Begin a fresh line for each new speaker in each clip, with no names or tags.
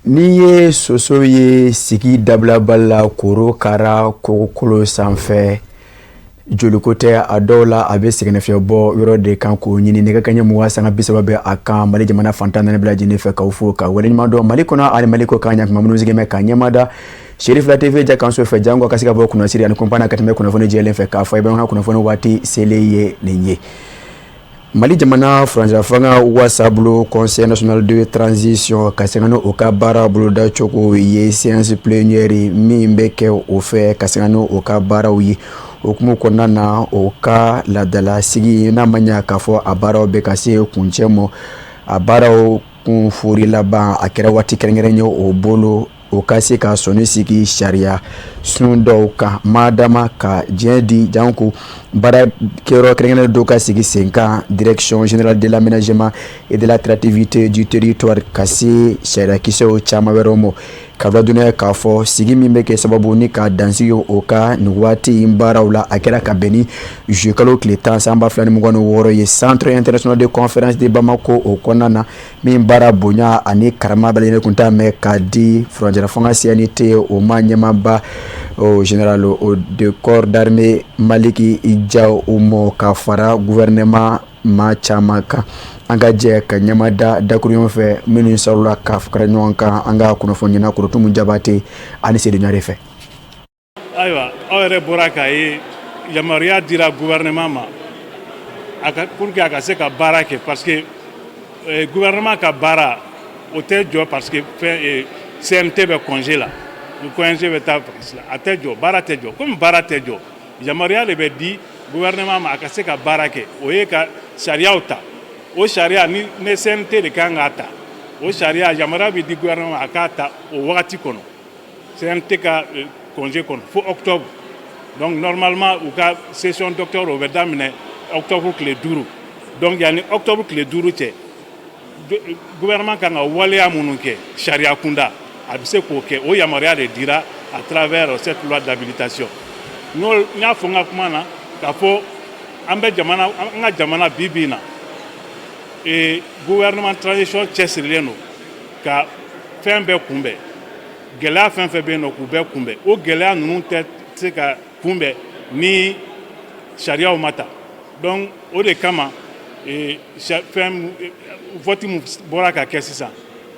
N'i ye soso ye sigi dabilabali la korokara kogokolo sanfɛ, joliko tɛ, a dɔw la a bɛ sɛgɛnnafiɲɛ bɔ yɔrɔ de kan k'o ɲini. Nɛgɛ kaɲɛ 20 sanga 30 bɛ a kan Mali jamana fan 14 bɛɛ lajɛlen fɛ, k'aw fo ka waleɲuman dɔn Mali kɔnɔ ani Mali kɔ kan. Ɲakuma minnu sigilen bɛ ka ɲɛmada Seri Fila TV ja kanso fɛ, jango ka se ka bɔ kunnasiri ani kunpana ka tɛmɛ kunnafoni jɛlen fɛ, k'a fɔ i bɛ an ka kunnafoni waati selen ye nin ye. Mali jamana furancɛ fanga wasabulon, Conseil national de transition, ka sanga ni o ka baara bolodacogo ye, séance plénière min bɛ kɛ o fɛ ka sanga ni o ka baaraw ye, o hukumu kɔnɔna na, o ka laadala sigi n'a ma ɲɛ k'a fɔ a baaraw bɛ ka se kuncɛ ma, a baaraw kun fori laban a kɛra waati kɛrɛnkɛrɛn ye o bolo, o ka se ka sɔnni sigi sariya sun dɔw kan madama ka diɲɛ di, janko baarakɛyɔrɔ kɛrɛnkɛrɛnnen dɔw ka sigi sen kan, Direction générale de l'aménagement et de l'attractivité du territoire, ka se sariyakisɛw caman wɛrɛw ma. Ka ladɔnniya k'a fɔ sigi min bɛ kɛ sababu ni ka dansigi o ka nin waati in baaraw la, a kɛra ka bɛn ni juillet kalo tile 10 san 2026 ye, Centre international de conférence de Bamako o kɔnɔna na, min baara bonya ani karama bɛɛ lajɛlen tun t'a mɛn ka di furancɛla fanga CNT o ma ɲɛmaaba o général de corps d'armée Maliki Jaw ma, ka fara gouvernement maa caman kan. An ka jɛ ka ɲɛmada dakuruɲɛ fɛ minnu sɔrɔla ka fara ɲɔgɔn kan an ka kunnafoni ɲɛna Korotumu Jabate ani Sedu Ɲare fɛ.
Ayiwa, aw yɛrɛ bɔra k'a ye, yamaruya dira gouvernement ma a ka pour que a ka se ka baara kɛ, parce que gouvernement ka baara o tɛ jɔ parce que fɛn CNT bɛ congé la, ni congé bɛ taa vacances la, a tɛ jɔ, baara tɛ jɔ. Komi baara tɛ jɔ, yamaruya de bɛ di gouvernement ma a ka se ka baara kɛ. O ye ka sariyaw ta. O sariya ni ne CNT de kan k'a ta, o sariya, yamaruya bɛ di gouvernement ma a k'a ta o wagati kɔnɔ, CNT ka congé kɔnɔ fo octobre. Donc normalement u ka session d'octobre o bɛ daminɛ octobre tile 5. Donc yanni octobre tile 5 cɛ, gouvernement kan ka waleya minnu kɛ sariya kunda, a bɛ se k'o kɛ. O yamaruya de dira à travers cette loi d'habilitation. N y'a fɔ n ka kuma na k'a fɔ an bɛ jamana, an ka jamana bi bi in na, gouvernement transition cɛsirilen don ka fɛn bɛɛ kunbɛn, gɛlɛya fɛn fɛn bɛ yen nɔ k'u bɛɛ kunbɛn. O gɛlɛya ninnu tɛ se ka kunbɛn ni sariyaw ma ta. Donc o de kama fɛn vote min bɔra ka kɛ sisan,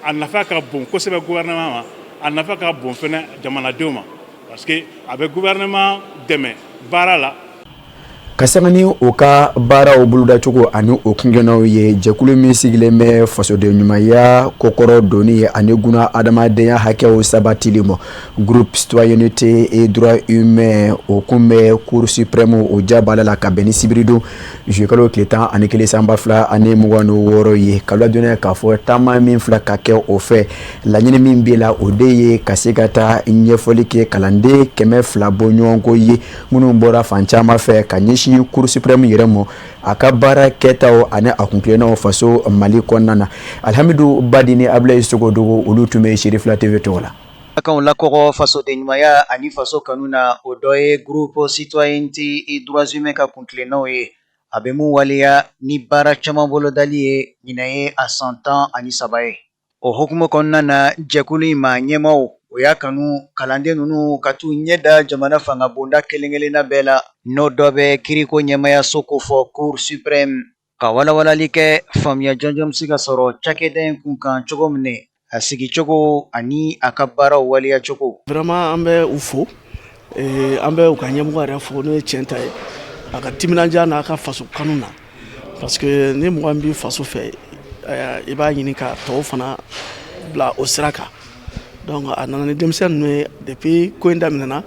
a nafa ka bon kosɛbɛ gouvernement ma, a nafa ka bon fɛnɛ jamanadenw ma, parce que a bɛ gouvernement dɛmɛ baara la.
Ka sanga ni o ka baaraw bolodacogo ani o kungɛnnaw ye, jɛkulu min sigilen bɛ fasoden ɲumanya kɔkɔrɔ donni ani guna adamadenya hakɛw sabatili ma, Groupe citoyenneté et droits humains, o kun bɛ Cour suprême o jabala la ka bɛn ni sibiridon juillet kalo tile 11 san 2026 ye, ka ladɔnniya k'a fɔ taama min fila ka kɛ o fɛ, laɲini min b'i la, o de ye ka se ka taa ɲɛfɔli kɛ kalanden 200 bɔ ɲɔgɔnko ye minnu bɔra fan caman fɛ ka ɲɛsin Cour suprême yɛrɛ ma, a ka baara kɛtaw ani a kuntilennaw faso Mali kɔnɔna na. Alihamidu Badi ni Abulayi Sogodogo, olu tun bɛ Seri Fila TV tɔgɔ la.
Kanw lakɔgɔ fasoden ɲumanya ani faso kanu na, o dɔ ye Groupe citoyenneté et droits humains ka kuntilennaw ye, a bɛ mun waleya ni baara caman bolodali ye. Ɲinan ye a san 13 ye. O hukumu kɔnɔna na, jɛkulu in maa ɲɛmaw o y'a kanu kalanden ninnu ka t'u ɲɛ da jamana fanga bonda kelen kelenna bɛɛ la, n'o dɔ bɛ kiriko ɲɛmayaso kofɔ, Cour suprême, ka walawalali kɛ, faamuya jɔnjɔn bɛ se ka sɔrɔ cakɛda in kun kan cogo min, a sigicogo ani a ka baaraw waleya cogo.
Vraiment, an bɛ u fo, an bɛ u ka ɲɛmɔgɔ yɛrɛ fo, n'o ye tiɲɛ ta ye, a ka timinandiya n'a ka faso kanu na, parce que ni mɔgɔ min b'i faso fɛ, i b'a ɲini ka tɔw fana bila o sira kan. Donc a nana ni denmisɛn ninnu ye depuis ko in daminɛna,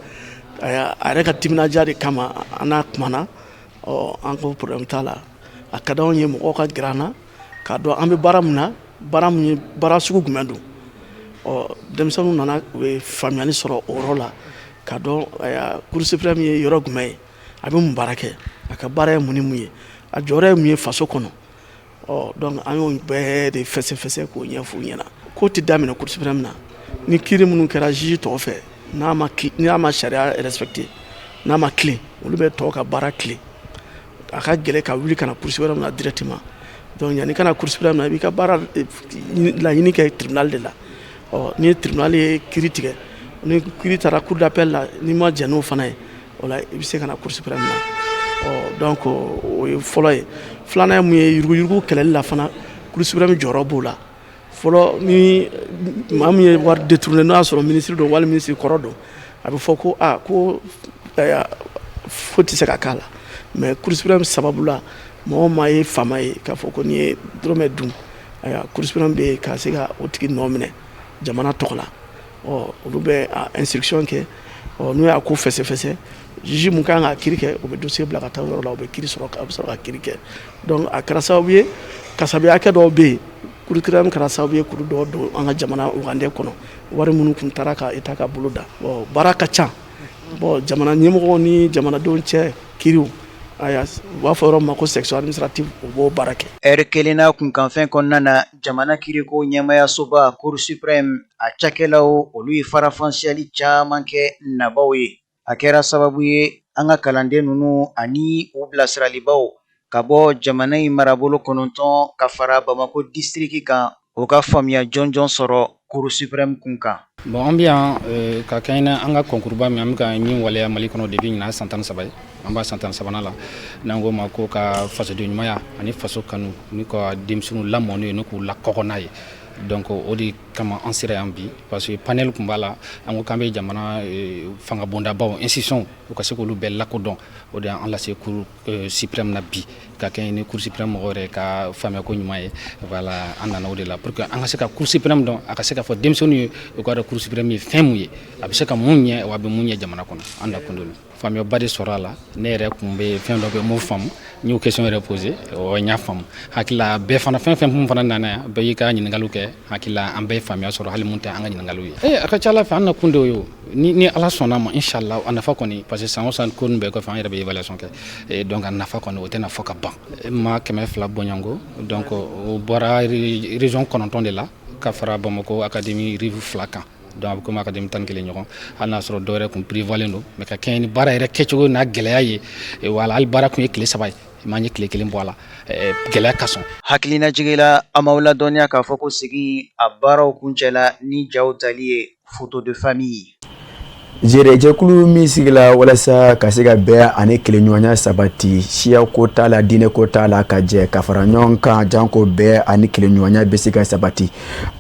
a yɛrɛ ka timinandiya de kama. An n'a kumana, ɔ an ko problème t'a la. A ka d'anw ye mɔgɔw ka gɛrɛ an na k'a dɔn an bɛ baara min na, baara min ye baara sugu jumɛn don. Ɔ denmisɛnninw nana, u ye faamuyali sɔrɔ o yɔrɔ la, k'a dɔn Cour suprême ye yɔrɔ jumɛn ye, a bɛ mun baara kɛ, a ka baara ye mun ni mun ye, a jɔyɔrɔ ye mun ye faso kɔnɔ. Ɔ donc an y'o bɛɛ de fɛsɛfɛsɛ k'o ɲɛf'u ɲɛna. Ko tɛ daminɛ Cour suprême na ni kiiri minnu kɛra juge tɔw fɛ, n'a ma sariya respecté, n'a ma tilen, olu bɛ tɔw ka baara tilen. A ka gɛlɛn ka wuli ka na Cour suprême na directement. Donc yanni ka na Cour suprême na, i b'i ka baara laɲini kɛ tribunal de la. Ɔ, ni tribunal ye kiiri tigɛ, ni kiiri taara cour d'appel la, n'i ma jɛn n'o fana ye, o la i bɛ se ka na Cour suprême na. Ɔ, donc o ye fɔlɔ ye. Filanan ye mun ye? Yuruguyurugu kɛlɛli la fana, Cour suprême jɔyɔrɔ b'o la. Fɔlɔ, ni maa min ye wari détourné, n'o y'a sɔrɔ ministre don wali ministre kɔrɔ don, a bɛ fɔ ko aa, ko foyi tɛ se ka k'a la. Mais Cour suprême sababu la, mɔgɔ maa ye faama ye k'a fɔ ko n'i ye dɔrɔmɛ dun, ayiwa, Cour suprême bɛ yen ka se ka o tigi nɔ minɛ jamana tɔgɔ la. Ɔ, olu bɛ instruction kɛ. Ɔ, n'u y'a ko fɛsɛfɛsɛ, juge mun kan ka kiiri kɛ, o bɛ dossier bila ka taa yɔrɔ la, o bɛ kiiri sɔrɔ, a bɛ sɔrɔ ka kiiri kɛ. Donc a kɛra sababu ye, kasabi hakɛ dɔw bɛ yen, Cour suprême kɛra sababu ye kuru dɔw don an ka jamana wagande kɔnɔ, wari minnu tun taara ka État ka bolo da. Bon, baara ka ca. Bon, jamana ɲɛmɔgɔw ni jamanadenw cɛ kiiriw, aya, u b'a fɔ yɔrɔ min ma ko section administrative, u b'o baara kɛ.
Ɛri kelen n'a kunkanfɛn kɔnɔna na, jamana kiriko ɲɛmayasoba Cour suprême a cakɛlaw, olu ye farafansiyali caman kɛ nabaw ye. A kɛra sababu ye an ka kalanden ninnu ani u bilasiralibaw ka bɔ jamana in marabolo 9 ka fara Bamakɔ district kan, o ka faamuya jɔnjɔn sɔrɔ Cour suprême kun kan.
Bon, an bɛ yan ka kɛ ni an ka concours min an bɛ ka min waleya Mali kɔnɔ depuis ɲinan san 13 ye, an b'a san 13nan la, n'an ko ma ko ka fasoden ɲumanya ani faso kanu ni ka denmisɛnninw lamɔ n'o ye, ni k'u lakɔgɔ n'a ye. Donc o de kama an sera yan bi, parce que panel tun b'a la. An ko k'an bɛ jamana fanga bondabaw, institution, u ka se k'olu bɛɛ lakodɔn. O de y'an lase Cour suprême na bi, ka kɛ ni Cour suprême mɔgɔw yɛrɛ ka faamuyako ɲuman ye. Voilà, an nana o de la pour que an ka se ka Cour suprême dɔn, a ka se ka fɔ denmisɛnninw ye, u k'a dɔn Cour suprême ye fɛn mun ye, a bɛ se ka mun ɲɛ, wa a bɛ mun ɲɛ jamana kɔnɔ. An nakun don faamuyaba de sɔrɔ a la. Ne yɛrɛ kun bɛ fɛn dɔ bɛ m'o faamu, n y'o question yɛrɛ posé, o n y'a faamu. Hakili la bɛɛ fana, fɛn fɛn mun fana nana yan, bɛɛ y'i ka ɲininkaliw kɛ. Hakili la an bɛɛ ye faamuya sɔrɔ, hali mun tɛ an ka ɲininkaliw ye. Ee, a ka ca ala fɛ, an nakun de y'o ye o. Ni Ala sɔnna ma, inshallah, a nafa kɔni, parce que san o san ko nin bɛɛ kɔfɛ, an yɛrɛ bɛ évaluation kɛ. Donc a nafa kɔni, o tɛna fɔ ka ban. Maa 200 bɔɲɔgɔnko, donc o bɔra région 9 de la ka fara Bamakɔ académie rive 2 kan. Donc a bɛ komi académie 11 ɲɔgɔn, hali n'a sɔrɔ dɔw yɛrɛ kun prévoilen don, mais ka kɛɲɛ ni baara yɛrɛ kɛcogo n'a gɛlɛya ye. Wala hali baara kun ye tile 3 ye, m'an ye tile 1 bɔ a la, gɛlɛya ka sɔn.
Hakilinajigila, an m'aw ladɔnniya k'a fɔ ko sigi a baaraw kuncɛla ni jaw tali ye, photo de famille.
Jɛkulu min sigila walasa ka se ka bɛn ani kelenɲɔgɔnya sabati, siya ko t'a la, diinɛ ko t'a la, ka jɛ ka fara ɲɔgɔn kan, janko bɛɛ ani kelenɲɔgɔnya bɛ se ka sabati,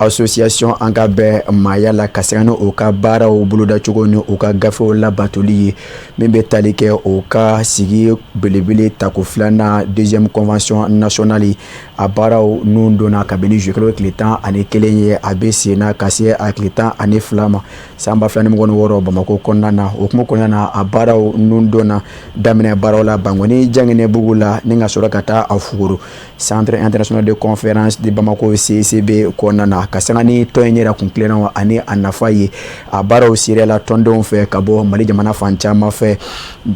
association An ka bɛn maaya la, ka sɛgɛn o ka baaraw bolodacogo ni u ka gafew labatoli ye, min bɛ tali kɛ o ka sigi belebele tako filanan, deuxième convention nationale, a baaraw nun donna kabini juillet tile 11 ye, a bɛ sen na ka se a tile 12 ma san 2026 Bamakɔ kɔnɔna na. O kuma kɔnɔna na, a baaraw nun donna daminɛ baaraw la Bankoni Janginɛbugu la, ni ka sɔrɔ ka taa a fuguru Centre international de conférence de Bamako, CICB kɔnɔna na, ka sanga ni tɔn in yɛrɛ kun tilennaw ani a nafa ye. A baaraw sereyala tɔndenw fɛ ka bɔ Mali jamana fan caman fɛ,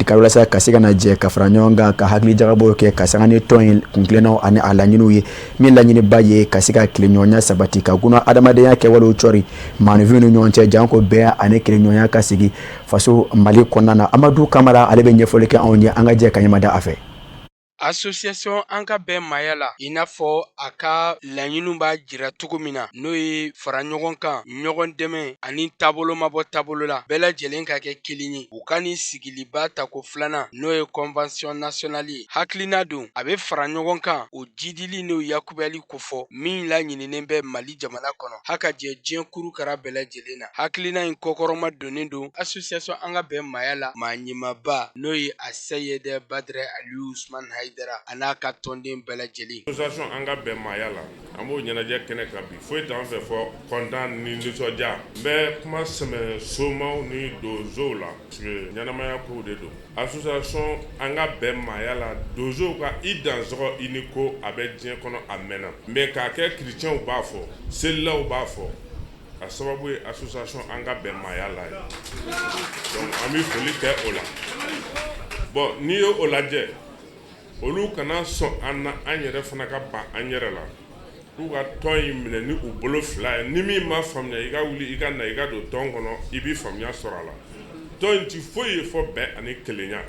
ka walasa ka se ka na jɛ ka fara ɲɔgɔn kan, ka hakili jagabɔw kɛ, ka sanga ni tɔn in kun tilennaw ani a laɲiniw ye, min laɲiniba ye ka se ka tilenɲɔgɔnya sabati, ka gunna adamadenya kɛwalew cɔri maaninfinw ni ɲɔgɔn cɛ, janko bɛn ani kelenɲɔgɔnya ka sigi faso Mali kɔnɔna na. Amadu Kamara, ale bɛ ɲɛfɔli kɛ anw ye, an ka jɛ ka ɲɛmada a fɛ.
Association An ka bɛn maaya la, i n'a fɔ a ka laɲiniw b'a jira cogo min na, n'o ye fara ɲɔgɔn kan, ɲɔgɔn dɛmɛ ani taabolo ma bɔ taabolo la, bɛɛ lajɛlen ka kɛ kelen ye, u ka nin sigiliba tako filanan, n'o ye convention nationale ye, hakilina don a bɛ fara ɲɔgɔn kan, o jidili n'o yakubali kofɔ min laɲininen bɛ Mali jamana kɔnɔ, ha ka jɛ diɲɛ kuru kara bɛɛ lajɛlen na. Hakilina in kɔkɔrɔma donnen don association An ka bɛn maaya la maa ɲɛmaaba, n'o ye a Seyid Badr Aliyu Usman Hayidara, a n'a ka tɔnden bɛɛ lajɛlen.
Association An ka bɛn maaya la, an b'o ɲɛnajɛ kɛnɛ kan bi. Foyi t'an fɛ fɔ kɔntan ni nisɔndiya. N bɛ kuma sɛmɛ somaw ni donsow la, parce que ɲɛnamaya kow de don. Association An ka bɛn maaya la, donsow ka i dansɔgɔ, i ni ko a bɛ diɲɛ kɔnɔ, a mɛnna, mais k'a kɛ chrétienw b'a fɔ, selilaw b'a fɔ, a sababu ye association An ka bɛn maaya la ye. Donc an bɛ foli kɛ o la. Bon, n'i ye o lajɛ, olu kana sɔn an na, an yɛrɛ fana ka ban an yɛrɛ la, k'u ka tɔn in minɛ ni u bolo fila ye. Ni min ma faamuya, i ka wuli, i ka na, i ka don tɔn kɔnɔ, i b'i faamuya sɔrɔ a la. Tɔn in ti foyi ye fɔ bɛn ani kelenya.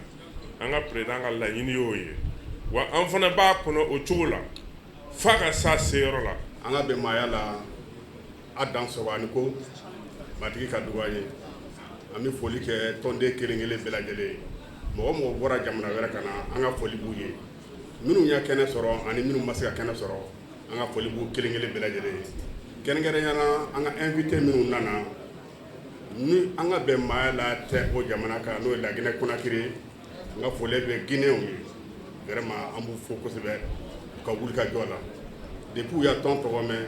An ka président ka laɲini y'o ye, wa an fana b'a kɔnɔ o cogo la f'a ka s'a seyɔrɔ la.
An ka bɛn maaya la. A dansɔgɔ ani ko matigi ka dugawu an ye. An bɛ foli kɛ tɔnden kelen kelen bɛɛ lajɛlen ye. Mɔgɔ mɔgɔ bɔra jamana wɛrɛ ka na, an ka foli b'u ye. Minnu ye kɛnɛ sɔrɔ ani minnu ma se ka kɛnɛ sɔrɔ, an ka foli b'u kelen kelen bɛɛ lajɛlen ye. Kɛrɛnkɛrɛnya la, an ka invité minnu nana ni an ka bɛn maaya la tɛ o jamana kan, n'o ye Laginɛ Konakiri. N ka foli bɛ Guinéenw ye. Vraiment, an b'u fo kosɛbɛ u ka wuli ka jɔ la. Depuis u y'a tɔn tɔgɔ mɛn,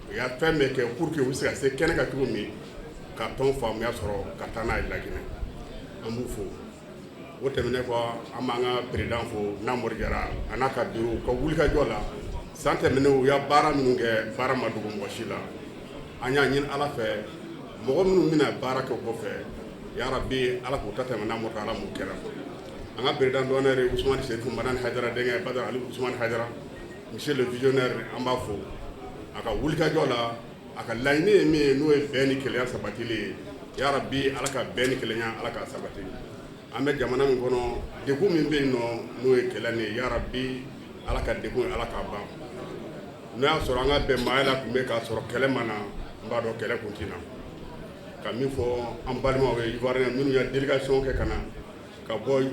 u y'a fɛn bɛɛ kɛ pour que u bɛ se ka se kɛnɛ kan cogo min ka tɔn faamuya sɔrɔ ka taa n'a ye Laginɛ. An b'u fo. O tɛmɛnen kɔ, an b'an ka président fo, Namori Jara, a n'a ka bureau ka wuli ka jɔ la. San tɛmɛnen, u y'a baara minnu kɛ, baara ma dogo mɔgɔ si la. An y'a ɲini Ala fɛ, mɔgɔ minnu bɛna baara kɛ o kɔfɛ, yarabi Ala k'u ta tɛmɛ Namori kan, Ala m'u kɛra. An ka président d'honneur, Usumani Serifu Madani Hayidara denkɛ, Badara Ali Usumani Hayidara, monsieur le visionnaire, an b'a fo a ka wulikajɔ la. A ka laɲini ye min ye, n'o ye bɛn ni kelenya sabatili ye, yarabi Ala ka bɛn ni kelenya, Ala k'a sabati. An bɛ jamana min kɔnɔ, degun min bɛ yen nɔ, n'o ye kɛlɛ nin ye, yarabi Ala ka degun, Ala k'a ban. N'o y'a sɔrɔ an ka bɛn maaya la tun bɛ k'a sɔrɔ kɛlɛ ma na, n b'a dɔn kɛlɛ kun tɛ na. Ka min fɔ an balimaw ye, Ivoirien minnu ye délégation kɛ ka na ka bɔ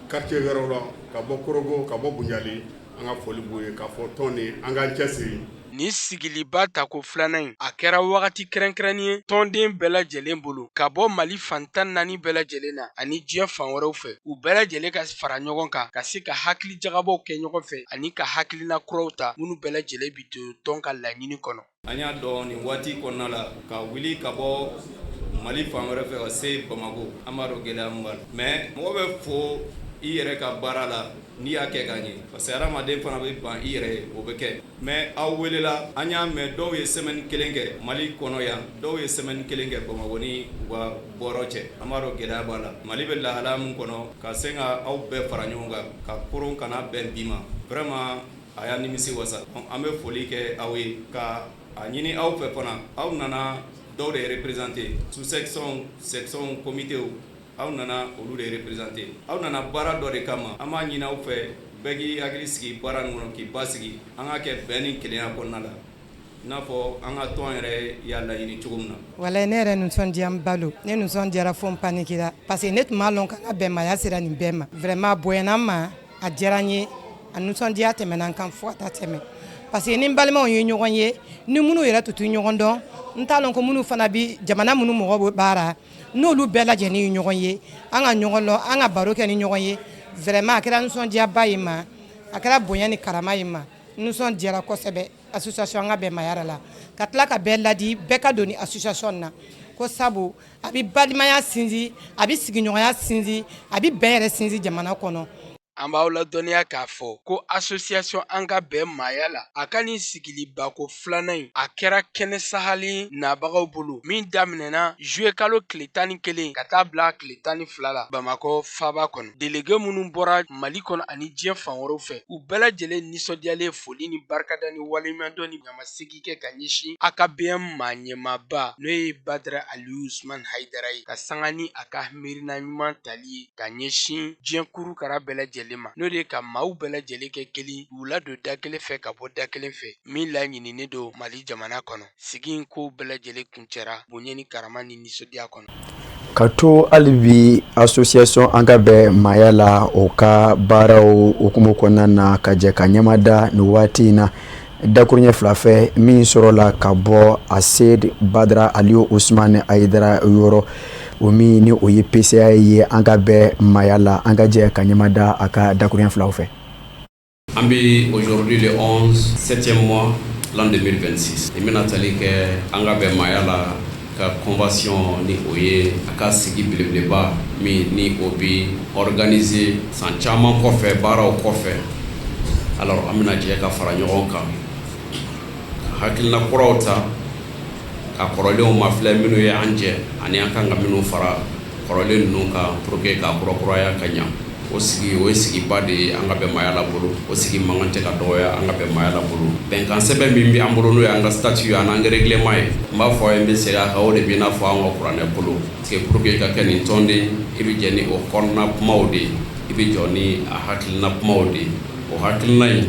quartier wɛrɛw la, ka bɔ Korogo, ka bɔ Bunjali, an ka foli b'u ye, k'a fɔ tɔn ni an k'an cɛsiri.
Nin sigiliba tako filanan in, a kɛra wagati kɛrɛnkɛrɛnnen ye tɔnden bɛɛ lajɛlen bolo ka bɔ Mali fan 14 bɛɛ lajɛlen na ani diɲɛ fan wɛrɛw fɛ, u bɛɛ lajɛlen ka fara ɲɔgɔn kan ka se ka hakili jagabɔw kɛ ɲɔgɔn fɛ ani ka hakilina kuraw ta minnu bɛɛ lajɛlen bi don tɔn ka laɲini kɔnɔ.
An y'a dɔn nin waati kɔnɔna la, ka wuli ka bɔ Mali fan wɛrɛ fɛ ka se Bamakɔ, an b'a dɔn gɛlɛya min b'a la, mais mɔgɔ bɛ fo i yɛrɛ ka baara la n'i y'a kɛ ka ɲɛ, parce que hadamaden fana bɛ ban i yɛrɛ ye, o bɛ kɛ. Mais aw welela, an y'a mɛn dɔw ye semaine kelen kɛ Mali kɔnɔ yan, dɔw ye semaine kelen kɛ Bamakɔ ni u ka bɔyɔrɔ cɛ. An b'a dɔn gɛlɛya b'a la. Mali bɛ lahala min kɔnɔ, ka se ka aw bɛɛ fara ɲɔgɔn kan ka koron kana bɛn bi ma, vraiment a y'a nimisi wasa. An bɛ foli kɛ aw ye ka a ɲini aw fɛ fana. Aw nana dɔw de représenter, sous section, section, comité, aw nana olu de représenter. Aw nana baara dɔ de kama. An b'a ɲini aw fɛ, bɛɛ k'i hakili sigi baara nin kɔnɔ, k'i ba sigi, an ka kɛ bɛn ni kelenya kɔnɔna la, i n'a fɔ an ka tɔn yɛrɛ y'a laɲini cogo min na.
Walayi, ne yɛrɛ nisɔndiyaba lo. Ne nisɔndiyara fo n paniquera, parce que ne tun b'a lɔn k'an ka bɛnmaya sera nin bɛɛ ma. Vraiment, a bonyana n ma, a diyara n ye, a nisɔndiya tɛmɛna n kan fo ka taa tɛmɛ, parce que ni n balimaw ye ɲɔgɔn ye, ni minnu yɛrɛ tun tɛ ɲɔgɔn dɔn, n t'a lɔn ko minnu fana bi jamana minnu mɔgɔ bɛ baara, n'olu bɛɛ lajɛlen ye ɲɔgɔn ye, an ka ɲɔgɔn lɔn, an ka baro kɛ ni ɲɔgɔn ye. Vraiment, a kɛra nisɔndiyaba ye ma, a kɛra bonya ni karama ye ma. Nisɔn diyara kosɛbɛ association an ka bɛnmaya la, ka tila ka bɛɛ ladi, bɛɛ ka don ni association na, ko sabu a bɛ balimaya sinsin, a bɛ sigiɲɔgɔnya sinsin, a bɛ bɛn yɛrɛ sinsin jamana kɔnɔ.
An b'aw ladɔnniya k'a fɔ ko association an ka bɛn maaya la, a ka nin sigilibako filanan in, a kɛra kɛnɛ sahalen nabagaw bolo min daminɛna juillet kalo tile 11 ka taa bila tile 12 la Bamakɔ faaba kɔnɔ. Délégué minnu bɔra Mali kɔnɔ ani diɲɛ fan wɛrɛw fɛ, u bɛɛ lajɛlen nisɔndiyalen foli ni barikada ni waleɲumandɔn ni ɲamasegin kɛ ka ɲɛsin a ka bɛn maa ɲɛmaaba, n'o ye Badara Aliyu Usman Hayidara ye, ka sanga ni a ka miirina ɲuman tali ye ka ɲɛsin diɲɛ kurukara bɛɛ lajɛlen ma, n'o de ye ka maaw bɛɛ lajɛlen kɛ kelen, k'u ladon da kelen fɛ ka bɔ da kelen fɛ, min laɲininen don Mali jamana kɔnɔ. Sigi in ko bɛɛ lajɛlen kuncɛra bonya ni karama ni nisɔndiya kɔnɔ.
Ka to hali bi association an ka bɛn maaya la, o ka baaraw hukumu kɔnɔna na, ka jɛ ka ɲɛmada nin waati in na dakuruɲɛ fila fɛ min sɔrɔla ka bɔ Aseyid Badara Aliyu Usumani Hayidara yɔrɔ, o min ni o ye PCA ye an ka bɛn maaya la. An ka jɛ ka ɲɛmada a ka dakuruɲɛ filaw fɛ.
An bɛ aujourd'hui le 11 septième mois l'an 2026, i bɛna tali kɛ an ka bɛn maaya la ka convention, ni o ye a ka sigi belebeleba min ni o bɛ organiser san caman kɔfɛ, baaraw kɔfɛ. Alors, an bɛna jɛ ka fara ɲɔgɔn kan ka hakilina kuraw ta, ka kɔrɔlenw mafilɛ, minnu ye an jɛ ani an kan ka minnu fara kɔrɔlen ninnu kan pour que k'a kurakuraya ka ɲa. O sigi, o ye sigiba de ye an ka bɛn maaya la bolo. O sigi man kan tɛ ka dɔgɔya an ka bɛn maaya la bolo. Bɛnkan sɛbɛn min bɛ an bolo, n'o ye an ka statut ye ani an ka règlement ye, n b'a fɔ a ye, n bɛ segin a kan, o de bɛ i n'a fɔ an ka kuranɛ bolo, parce que pour que i ka kɛ nin tɔnden, i bɛ jɛ ni o kɔnɔna kumaw de ye, i bɛ jɔ ni a hakilina kumaw de ye. O hakilina in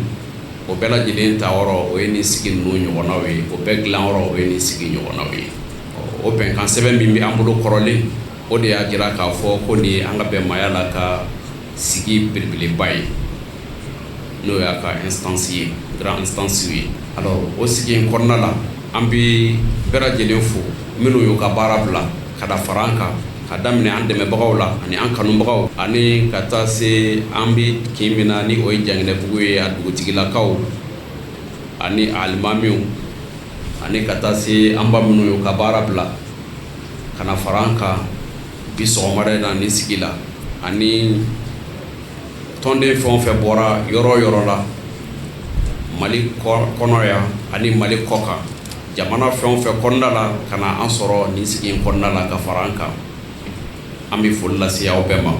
O bɛɛ lajɛlen ta yɔrɔ, o ye nin sigi ninnu ɲɔgɔnnaw ye. O bɛɛ dilan yɔrɔ, o ye nin sigi ɲɔgɔnnaw ye. O bɛnkan sɛbɛn min bɛ an bolo kɔrɔlen, o de y'a jira k'a fɔ ko nin ye an ka bɛnmaaya la ka sigi belebeleba ye, n'o y'a ka instance ye, grand instance ye. Alors, o sigi in kɔnɔna la, an bɛ bɛɛ lajɛlen fo minnu y'u ka baara bila ka da fara an kan, ka daminɛ an dɛmɛbagaw la ani an kanubagaw, ani ka taa se an bɛ kin min na, ni o ye Janginɛbugu ye, a dugutigilakaw ani alimamiw, ani ka taa se an ba minnu y'u ka baara bila ka na fara an kan bi sɔgɔmada in na nin sigi la, ani tɔnden fɛn o fɛn bɔra yɔrɔ o yɔrɔ la Mali kɔnɔ yan ani Mali kɔ kan, jamana fɛn o fɛn kɔnɔna la, ka na an sɔrɔ nin sigi in kɔnɔna la ka fara an kan, an bɛ foli lase aw bɛɛ ma.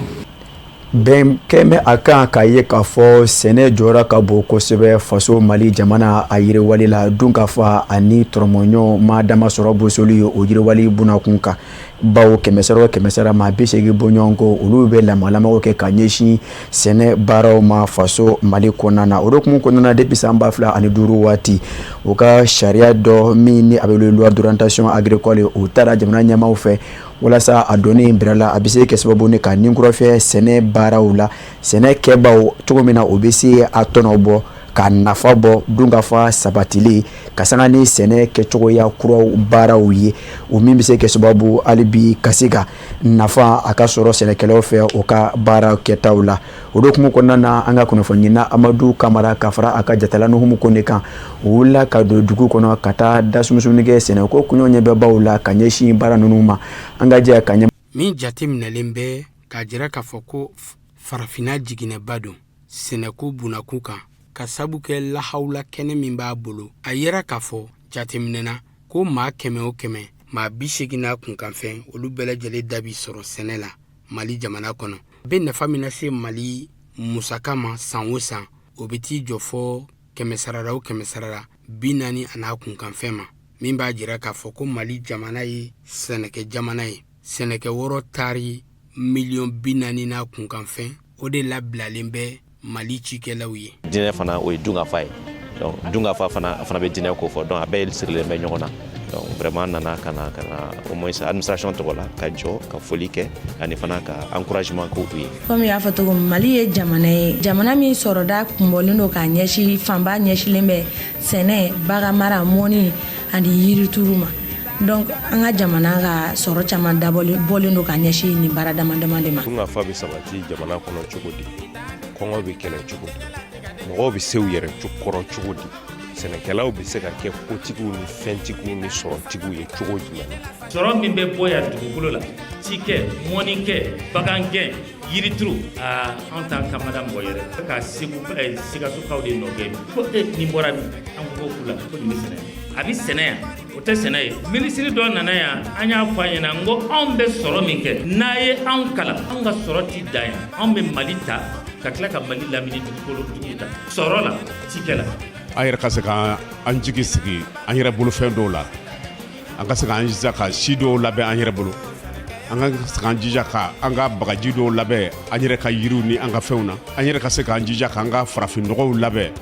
Bɛn kɛmɛ a kan k'a ye k'a fɔ sɛnɛ jɔyɔrɔ ka bon kosɛbɛ faso Mali jamana a yiriwali la. Dun ka fa ani tɔrɔmɔɲɔ ma dama sɔrɔ bosoli ye o yiriwali bunakun kan, bawo kɛmɛsara o kɛmɛsara, maa 80 bɔɲɔgɔn kɔ, olu bɛ lamalamaw kɛ ka ɲɛsin sɛnɛ baaraw ma faso Mali kɔnɔna na. O hukumu kɔnɔna na, depuis san 2005 waati, u ka sariya dɔ min ni a bɛ wele loi d'orientation agricole, o taara jamana ɲɛmaaw fɛ walasa a donni bɛrɛ la, a bɛ se kɛ sababu ni ka nin kura fiyɛ sɛnɛ baaraw la, sɛnɛ kɛbaw cogo min na o bɛ se a tɔnɔ bɔ ka nafa bɔ. Dunkafa sabatili ka sanga ni sɛnɛ kɛcogoya kuraw baaraw ye, o min bɛ se kɛ sababu hali bi ka se ka nafa a ka sɔrɔ sɛnɛkɛlaw fɛ o ka baara kɛtaw la. O de hukumu kɔnɔna na, an ka kunnafoniɲinina Amadu Kamara ka fara a ka jatala Nuhumu Kone kan, o wulila ka don dugu kɔnɔ ka taa da sumusumuni kɛ sɛnɛko koɲɛw ɲɛbɛbaw la ka ɲɛsin baara ninnu ma. An ka jɛ ka ɲɛ.
Min jateminɛlen bɛ k'a jira k'a fɔ ko farafinna jiginɛba don sɛnɛko bunakun kan, ka sabu kɛ lahawula kɛnɛ min b'a bolo, a yera k'a fɔ jateminɛna ko maa 100 o 100, maa 80 n'a kunkanfɛn, olu bɛɛ lajɛlen da bi sɔrɔ sɛnɛ la Mali jamana kɔnɔ. A bɛ nafa min lase Mali musaka ma san o san, o bɛ t'i jɔ fɔ kɛmɛsarada o kɛmɛsarada 40 a n'a kunkanfɛn ma, min b'a jira k'a fɔ ko Mali jamana ye sɛnɛkɛ jamana ye. Sɛnɛkɛ wɔrɔ taari miliyɔn 40 n'a kunkanfɛn, o de labilalen bɛ Mali cikɛlaw ye.
Diinɛ fana, o ye dunkafa ye. Donc dunkafa fana, a fana bɛ diinɛ ko fɔ. Donc a bɛɛ sirilen bɛ ɲɔgɔn na. Donc vraiment, an nana ka na au moins administration tɔgɔ la ka jɔ ka foli kɛ ani fana ka encouragement k'u ye.
Komi y'a fɔ cogo min, Mali ye jamana ye, jamana min sɔrɔda kunbɔlen don k'a ɲɛsin, fanba ɲɛsilen bɛ sɛnɛ, baganmara, mɔni ani yirituru ma. Donc an ka jamana ka sɔrɔ caman dabɔlen bɔlen don ka ɲɛsin nin baara dama dama de ma.
Dunkafa bɛ sabati jamana kɔnɔ cogo di? Kɔngɔ bɛ kɛlɛ cogo di? Mɔgɔw bɛ se u yɛrɛ kɔrɔ cogo di? Sɛnɛkɛlaw bɛ se ka kɛ kotigiw ni fɛntigiw ni sɔrɔtigiw ye cogo jumɛn na?
Sɔrɔ min bɛ bɔ yan dugukolo la, cikɛ, mɔnikɛ, bagangɛn, yirituru, aa, anw t'an kamada mɔgɔ yɛrɛ ka Segu, Sikasokaw de nɔ gɛn ko e nin bɔra min? An ko ko la ko nin bɛ sɛnɛ, a bɛ sɛnɛ yan, o tɛ sɛnɛ ye. Minisiri dɔ nana yan, an y'a fɔ a ɲɛna n ko anw bɛ sɔrɔ min kɛ, n'a ye anw kalan, anw ka sɔrɔ ti dan yan. Anw bɛ Mali ta ka tila ka Mali lamini dugukolo dugu ta sɔrɔ la, cikɛ la.
An yɛrɛ ka se k'an jigi sigi an yɛrɛ bolofɛn dɔw la, an ka se k'an jija ka si dɔw labɛn an yɛrɛ bolo, an ka se k'an jija ka an ka bagaji dɔw labɛn an yɛrɛ ka yiriw ni an ka fɛnw na, an yɛrɛ ka se k'an jija k'an ka farafinnɔgɔw labɛn.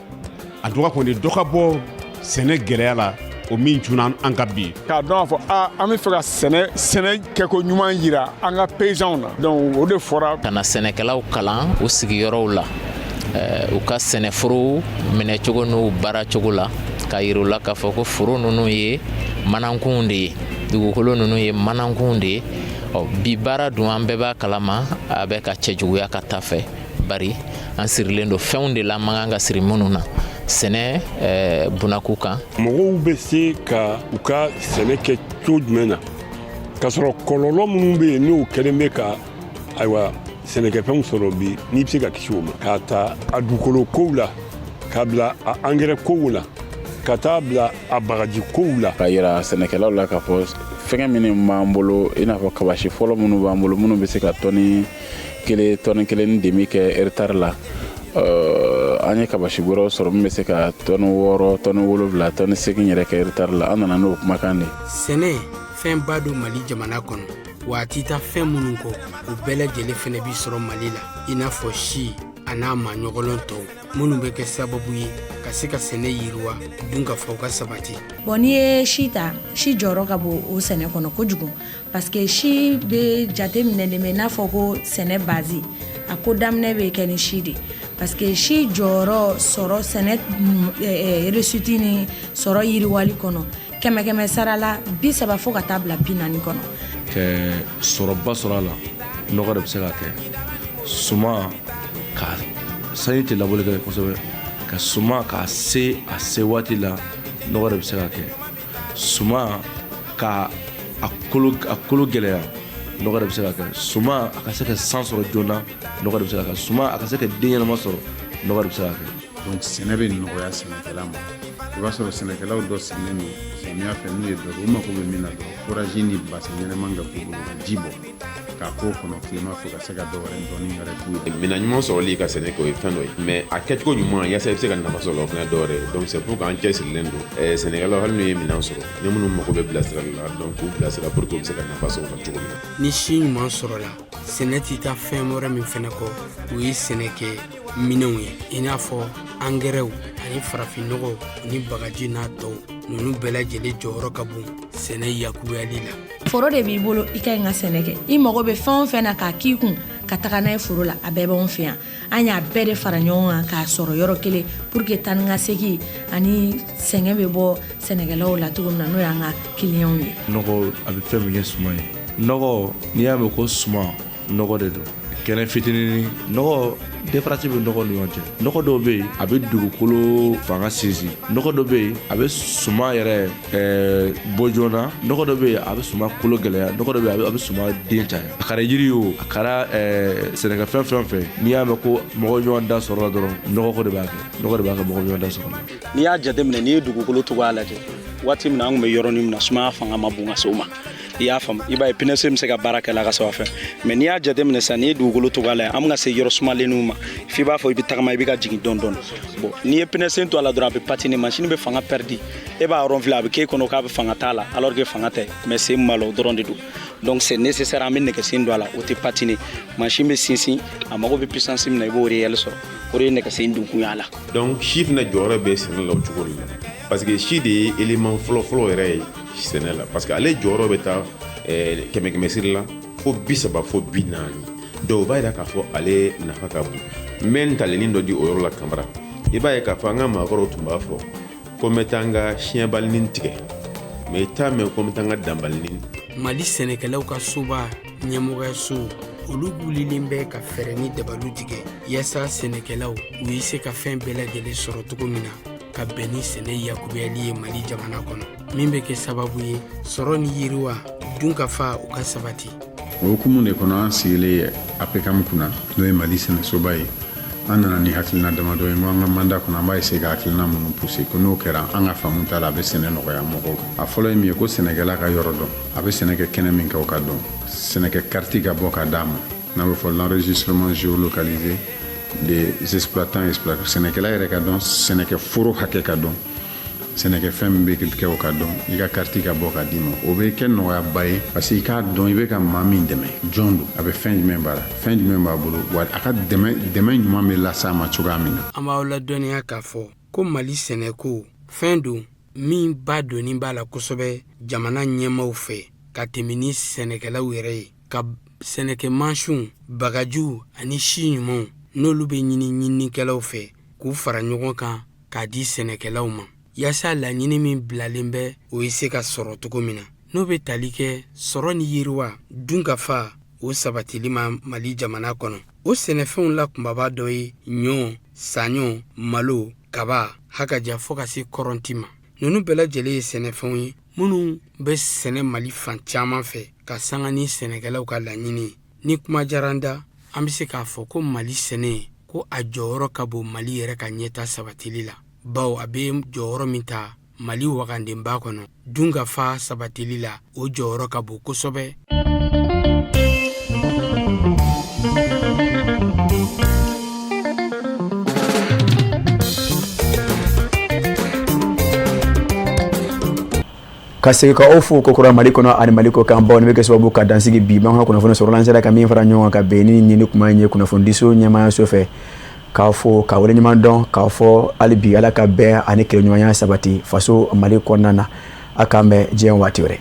A dɔgɔ kɔni, dɔ ka bɔ sɛnɛ gɛlɛya la, o min cunna an ka bi.
K'a dɔn k'a fɔ a an bɛ fɛ ka sɛnɛ kɛko ɲuman yira an ka paysanw na, donc o de fɔra.
Ka na sɛnɛkɛlaw kalan u sigiyɔrɔw la, u ka sɛnɛforo minɛcogo n'u baaracogo la, ka yira u la k'a fɔ ko foro ninnu ye manankunw de ye, dugukolo ninnu ye manankunw de ye. Ɔ bi baara dun, an bɛɛ b'a kalama, a bɛ ka cɛjuguya ka taa fɛ, bari an sirilen don fɛnw de la, man kan ka siri minnu na sɛnɛ bunakun kan.
Mɔgɔw bɛ se ka u ka sɛnɛ kɛ cogo jumɛn na k'a sɔrɔ kɔlɔlɔ minnu bɛ yen, n'o kɛlen bɛ ka, ayiwa, sɛnɛkɛfɛnw sɔrɔ bi, n'i bɛ se ka kisi o ma, k'a ta a dugukolo kow la, k'a bila a angɛrɛ kow la, ka taa bila a bagaji kow la?
Ka yira sɛnɛkɛlaw la k'a fɔ fɛngɛ minnu b'an bolo, i n'a fɔ kabasi fɔlɔ minnu b'an bolo, minnu bɛ se ka tɔni 1, tɔni 1 ni demi kɛ hectare la, an ye kabasi wɛrɛw sɔrɔ min bɛ se ka tɔni 6, tɔni 7, tɔni 8 yɛrɛ kɛ hectare la. An nana n'o kumakan de.
Sɛnɛ fɛnba don Mali jamana kɔnɔ, wa a tɛ taa fɛn minnu kɔ, o bɛɛ lajɛlen fɛnɛ bi sɔrɔ Mali la, i n'a fɔ si. a n'a maaɲɔgɔnlɔn tɔw minnu bɛ kɛ sababu ye ka se ka sɛnɛ yiriwa dunkafaw ka sabati.
Bon, n'i ye si ta, si jɔyɔrɔ ka bon o sɛnɛ kɔnɔ kojugu, parce que si bɛ jate minɛ de bɛ n'a fɔ ko sɛnɛ base, a ko daminɛ bɛ kɛ ni si de, parce que si jɔyɔrɔ sɔrɔ sɛnɛ réussite ni sɔrɔ yiriwali kɔnɔ, kɛmɛ kɛmɛ sara la, 30 fo ka taa bila 40 kɔnɔ.
Kɛ sɔrɔba sɔrɔ a la, nɔgɔ de bɛ se ka kɛ suma ka sanji tɛ labɔli kɛ kosɛbɛ, ka suma k'a se a se waati la, nɔgɔ de bɛ se ka kɛ suma ka a kolo gɛlɛya, nɔgɔ de bɛ se ka kɛ suma a ka se ka san sɔrɔ joona, nɔgɔ de bɛ se ka kɛ suma a ka se ka den ɲɛnama sɔrɔ, nɔgɔ de bɛ se ka kɛ.
Donc sɛnɛ bɛ nɔgɔya sɛnɛkɛla ma. I b'a sɔrɔ sɛnɛkɛlaw dɔ sigilen don samiya fɛ, n'u ye dɔ kɛ, u mako bɛ min na dɔrɔn, forage ni bassin ɲɛnɛman ka k'u bolo ka ji bɔ k'a k'o kɔnɔ tilema fɛ, ka se ka dɔ wɛrɛ dɔɔni wɛrɛ k'u ye.
Minɛn ɲuman sɔrɔli ka sɛnɛ kɛ, o ye fɛn dɔ ye, mais a kɛcogo ɲuman yaasa i bɛ se ka nafa sɔrɔ, o fana dɔ wɛrɛ ye. Donc c'est pour que an cɛsirilen don sɛnɛkɛlaw, hali n'u ye minɛn sɔrɔ, ni minnu mago bɛ bilasirali la, donc k'u bilasira pour que u bɛ se ka nafa sɔrɔ o la cogo min na.
Ni si ɲuman sɔrɔla, sɛnɛ tɛ taa fɛn wɛrɛ min fɛnɛ kɔ, o ye sɛnɛkɛ minɛnw ye, i n'a fɔ angɛrɛw ani farafinnɔgɔw ni bagaji n'a tɔw. Ninnu bɛɛ lajɛlen jɔyɔrɔ ka bon sɛnɛ yakuyali la.
Foro de b'i bolo, i ka ɲi ka sɛnɛ kɛ, i mago bɛ fɛn o fɛn na k'a k'i kun ka taga n'a ye foro la, a bɛɛ b'anw fɛ yan. An y'a bɛɛ de fara ɲɔgɔn kan k'a sɔrɔ yɔrɔ kelen pour que taa ni ka segin ani sɛgɛn bɛ bɔ sɛnɛkɛlaw la cogo min na, n'o y'an ka kiliyanw ye.
Nɔgɔ, a bɛ fɛn min kɛ suma ye, nɔgɔ, n'i y'a mɛn ko suma, nɔgɔ de don. Kɛnɛ fitinin nɔgɔ, différence bɛ nɔgɔ ni ɲɔgɔn cɛ. Nɔgɔ dɔw bɛ yen, a bɛ dugukolo fanga sinsin. Nɔgɔ dɔ bɛ yen, a bɛ suma yɛrɛ bɔ joona. Nɔgɔ dɔ bɛ yen, a bɛ suma kolo gɛlɛya. Nɔgɔ dɔ bɛ yen, a bɛ suma den caya. A kɛra yiri ye o, a kɛra sɛnɛkɛfɛn fɛn fɛn, n'i y'a mɛn ko mɔgɔ ɲɔgɔn da sɔrɔ la dɔrɔn, nɔgɔ ko de b'a kɛ, nɔgɔ de b'a kɛ mɔgɔ ɲɔgɔn da sɔrɔ la.
N'i y'a jateminɛ, n'i ye dugukolo cogoya lajɛ, waati min na an tun bɛ yɔrɔnin min na, sumaya fanga ma bon ka se o ma, i y'a faamu, i b'a ye pneu bɛ se ka baara kɛ la ka sɔrɔ a fɛ. Mais n'i y'a jateminɛ sisan, n'i ye dugukolo cogoya lajɛ, an bɛ ka se yɔrɔ sumalenninw ma f'i b'a fɔ i bɛ tagama, i bɛ ka jigin dɔɔni dɔɔni. Bon, n'i ye pneu sen to a la dɔrɔn, a bɛ patiner, machine bɛ fanga perdu. E b'a ronfler, a bɛ k'e kɔnɔ k'a bɛ fanga t'a la, alors que fanga tɛ, mais sen min b'a la, o dɔrɔn de don. Donc c'est nécessaire, an bɛ nɛgɛsen don a la, o tɛ patiner, machine bɛ sinsin, a mago bɛ puissance min na, i b'o réel sɔrɔ. O de ye nɛgɛsen donkun y'a la.
Donc si fana jɔyɔrɔ bɛ sɛnɛ la o cogo de la, parce que si de ye élément fɔlɔ-fɔlɔ yɛrɛ ye sɛnɛ la, parce que ale jɔyɔrɔ bɛ taa kɛmɛ kɛmɛ siri la fo 30 fo 40. Donc o b'a yira k'a fɔ ale nafa ka bon. N bɛ ntalenin dɔ di o yɔrɔ la, Kamara. I b'a ye k'a fɔ an ka maakɔrɔw tun b'a fɔ ko n bɛ taa n ka siɲɛbalinin tigɛ, mais i t'a mɛn ko n bɛ taa n ka danbalinin.
Mali sɛnɛkɛlaw ka soba ɲɛmɔgɔyaso, olu wulilen bɛ ka fɛɛrɛ ni dabalu tigɛ yaasa sɛnɛkɛlaw u ye se ka fɛn bɛɛ lajɛlen sɔrɔ cogo min na ka bɛn ni sɛnɛ yakuyali ye Mali jamana kɔnɔ, min bɛ kɛ sababu ye sɔrɔ ni yiriwa, dunkafa, u ka sabati.
O hukumu de kɔnɔ, an sigilen APCAM kunna, n'o ye Mali sɛnɛsoba ye, an nana ni hakilina damadɔ ye ko an ka mandat kɔnɔ, an b'a essayer ka hakilina minnu pousser, ko n'o kɛra, an ka faamu t'a la, a bɛ sɛnɛ nɔgɔya mɔgɔw kan. A fɔlɔ ye min ye, ko sɛnɛkɛla ka yɔrɔ dɔn, a bɛ sɛnɛ kɛ kɛnɛ min kɛ, o ka dɔn, sɛnɛkɛ carte ka bɔ ka d'a ma, n'a bɛ fɔ l'enregistrement géolocalisé des exploitants exploitants. Sɛnɛkɛla yɛrɛ ka dɔn, sɛnɛkɛ foro hakɛ ka dɔn, sɛnɛkɛfɛn min bɛ kɛ, o ka dɔn, i ka carte ka bɔ ka d'i ma. O bɛ kɛ nɔgɔyaba ye, parce que i k'a dɔn i bɛ ka maa min dɛmɛ, jɔn don, a bɛ fɛn jumɛn baara, fɛn jumɛn b'a bolo, wa a ka dɛmɛ ɲuman bɛ las'a ma cogoya min na.
An b'aw ladɔnniya k'a fɔ ko Mali sɛnɛko fɛn don min ba donni b'a la kosɛbɛ jamana ɲɛmaw fɛ ka tɛmɛ ni sɛnɛkɛlaw yɛrɛ ye, ka sɛnɛkɛ mansinw, bagajiw ani si ɲumanw, n'olu bɛ ɲini ɲininikɛlaw fɛ, k'u fara ɲɔgɔn kan k'a di sɛnɛkɛlaw ma, yaasa laɲini min bilalen bɛ, o ye se ka sɔrɔ cogo min na, n'o bɛ tali kɛ sɔrɔ ni yiriwa, dunkafa, o sabatili ma Mali jamana kɔnɔ. O sɛnɛfɛnw la kunbaba dɔ ye ɲɔ, saɲɔ, malo, kaba, hakaja, fɔɔ ka se kɔrɔnti ma. Ninnu bɛɛ lajɛlen ye sɛnɛfɛnw ye minnu bɛ sɛnɛ Mali fan caman fɛ ka sanga ni sɛnɛkɛlaw ka laɲini. Ni kuma diyara da, an bɛ se k'a fɔ ko Mali sɛnɛ, ko a jɔyɔrɔ ka bon Mali yɛrɛ ka ɲɛta sabatili la, bawo a bɛ jɔyɔrɔ min ta Mali wagandenba kɔnɔ dunkafa sabatili la, o jɔyɔrɔ ka bon kosɛbɛ.
Ka segin ka aw fo kokura Mali kɔnɔ ani Mali kɔ kan, baw ni bɛ kɛ sababu ka dansigi bi b'an ka kunnafoni sɔrɔ. An sera ka min fara ɲɔgɔn kan ka bɛn ni nin kuma in ye kunnafonidiso ɲɛmaayaso fɛ. K'a fo ka waleɲuman dɔn, k'a fɔ hali bi, Ala ka bɛn ani kelenɲɔgɔnya sabati faso Mali kɔnɔna na. A k'an bɛn diɲɛ waati wɛrɛ.